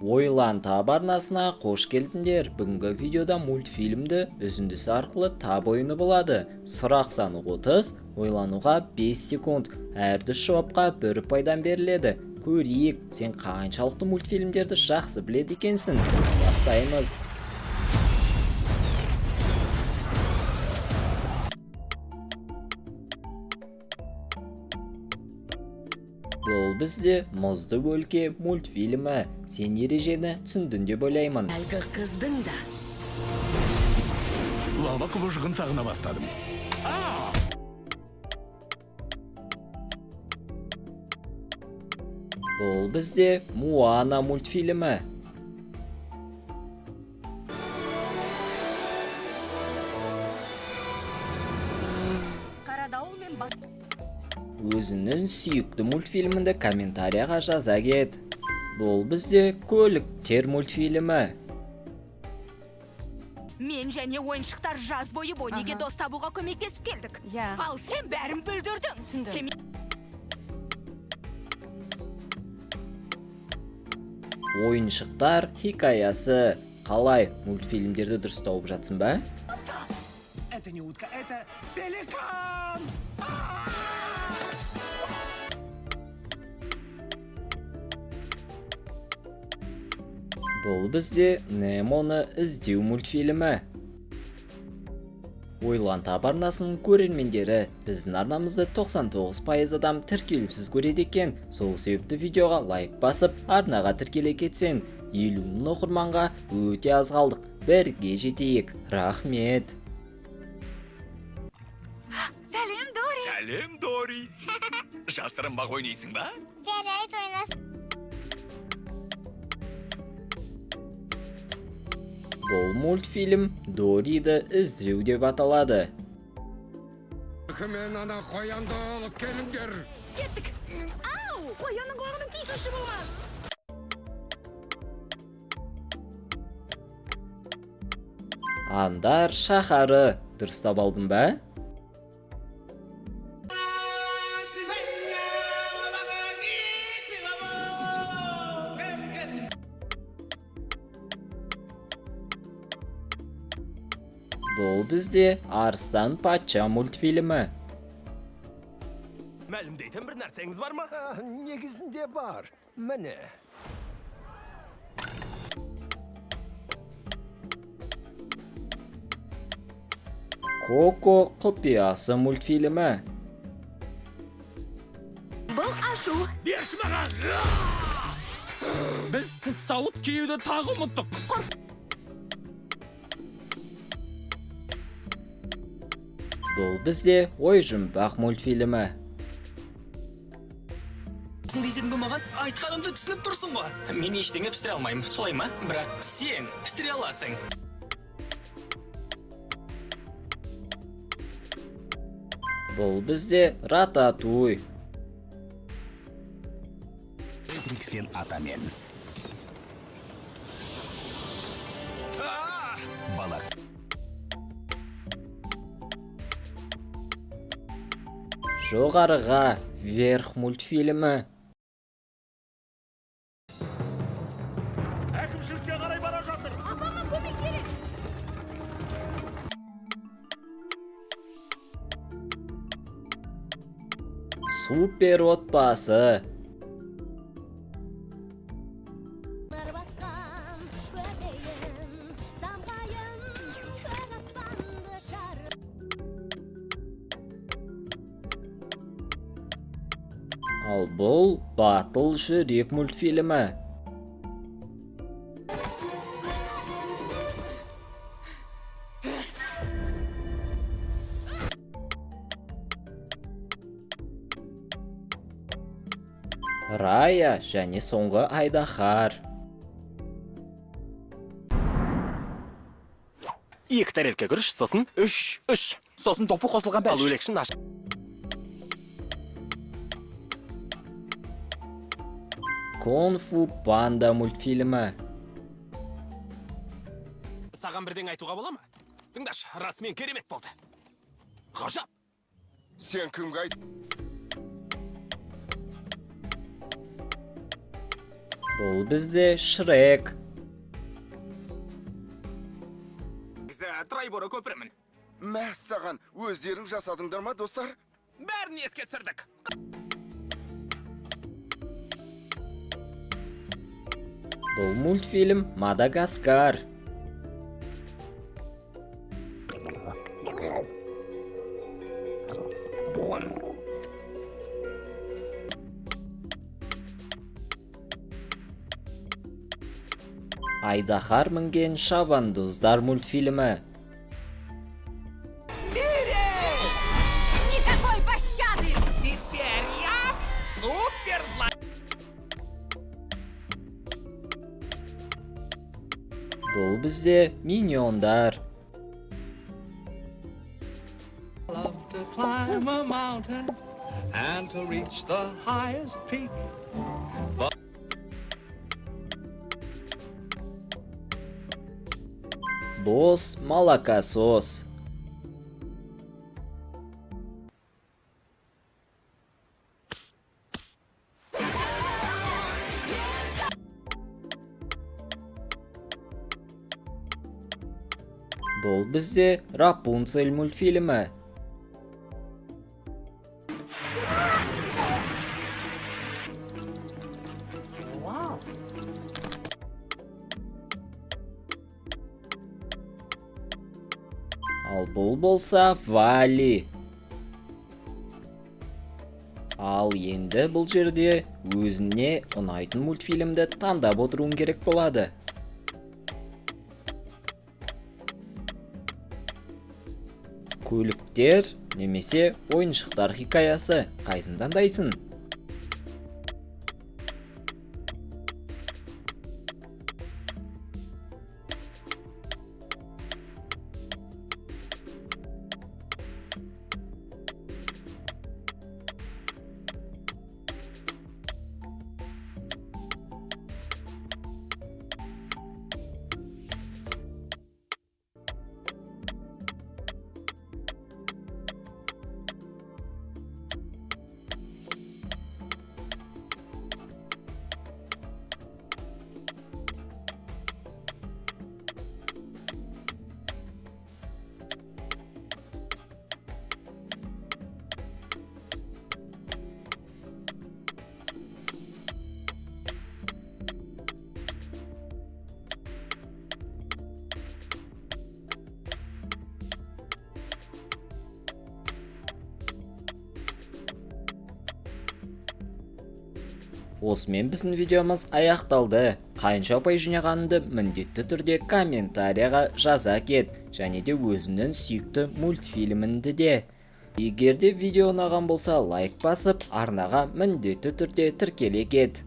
Ойлан Тап арнасына қош келдіңдер. Бүгінгі видеода мультфильмді үзіндісі арқылы тап ойыны болады. Сұрақ саны 30, ойлануға 5 секунд. Әр дұрыс жауапқа бір ұпайдан беріледі. Көрейік, сен қаншалықты мультфильмдерді жақсы біледі екенсің. Бастаймыз. Бұл бізде «Мұзды өлке» мультфильмі. Сен ережені түсіндің деп ойлаймын. Әлгі қыздың да. Лава құбыжығын сағына бастадым. Бұл бізде «Муана» мультфильмі. Қара дауыл мен бас. Өзіңнің сүйікті мультфильміңді комментарияға жаза кет. Бұл бізде «Көліктер» мультфильмі. Мен және ойыншықтар жаз бойы Бонниге дос табуға көмектесіп келдік. Иә. Ал сен бәрін бүлдірдің. Түсіндім. Сен «Ойыншықтар хикаясы». Қалай, мультфильмдерді дұрыс тауып жатсың ба? Это не утка, это пеликан! Бұл бізде «Немоны іздеу» мультфильмі. Ойлан Тап арнасының көрермендері, біздің арнамызды 99% адам тіркелусіз көреді екен. Сол себепті видеоға лайк басып, арнаға тіркеле кетсең, 50 мың оқырманға өте аз қалдық. Бірге жетейік. Рахмет. Сәлем, Дори. Сәлем, Дори. Жасырынбақ ойнайсың ба? Жарайды, ойнас. Бұл мультфильм «Дориді іздеу» деп аталады. Мен ана қоянды алып келіңдер. Кеттік. Ау, қоянның құлағына тиісуші болма. «Аңдар шаһары». Дұрыстап алдым ба? Бұл бізде «Арыстан патша» мультфильмі. Мәлімдейтін бір нәрсеңіз бар ма? Негізінде бар. Міне. «Коко құпиясы» мультфильмі. Бұл ашу. Берші маған! Біз тіс сауыт киюді тағы ұмыттық. Бұл бізде «Ой жұмбақ» мультфильмі. Дейсің бе маған? Айтқанымды түсініп тұрсың ғой. Мен ештеңе пістіре алмаймын, солай ма? Бірақ сен пістіре аласың. Бұл бізде «Рататуй». Триксен атамен. Бала. «Жоғарыға», «Вверх» мультфильмі. Әкімшілікке қарай бара жатыр. Апама көмек керек. «Супер отбасы». Басқан өтейін, самғайын көк аспанды шар. Ал бұл «Батыл жүрек» мультфильмі. «Рая және соңғы айдаһар». Екі тарелка күріш, сосын үш, үш. Сосын тофу қосылған Ал бәліш. өлексін аш. «Кунг фу панда» мультфильмі. Саған бірдеңе айтуға бола ма? Тыңдашы, расымен керемет болды. Ғажап! Сен кімге айт? Бұл бізде Шрек. Трайборо көпірімін. Мәссаған, өздерің жасадыңдар ма, достар? Бәрін еске түсірдік. Бұл мультфильм Мадагаскар. Айдаһар мінген шабандоздар мультфильмі. Никакой пощады! Теперь я супер Бұл бізде Миньондар. Love to climb a mountain and to reach the highest peak. Босс молокосос. Бұл бізде Рапунцель мультфильмі. Ал бұл болса Вали. Ал енді бұл жерде өзіне ұнайтын мультфильмді таңдап отыруың керек болады. Көліктер немесе ойыншықтар хикаясы, қайсысын таңдайсың? Осымен біздің видеомыз аяқталды. Қанша ұпай жинағаныңды міндетті түрде комментарияға жаза кет. Және де өзіңнің сүйікті мультфильміңді де. Егер де видео ұнаған болса, лайк басып, арнаға міндетті түрде тіркеле кет.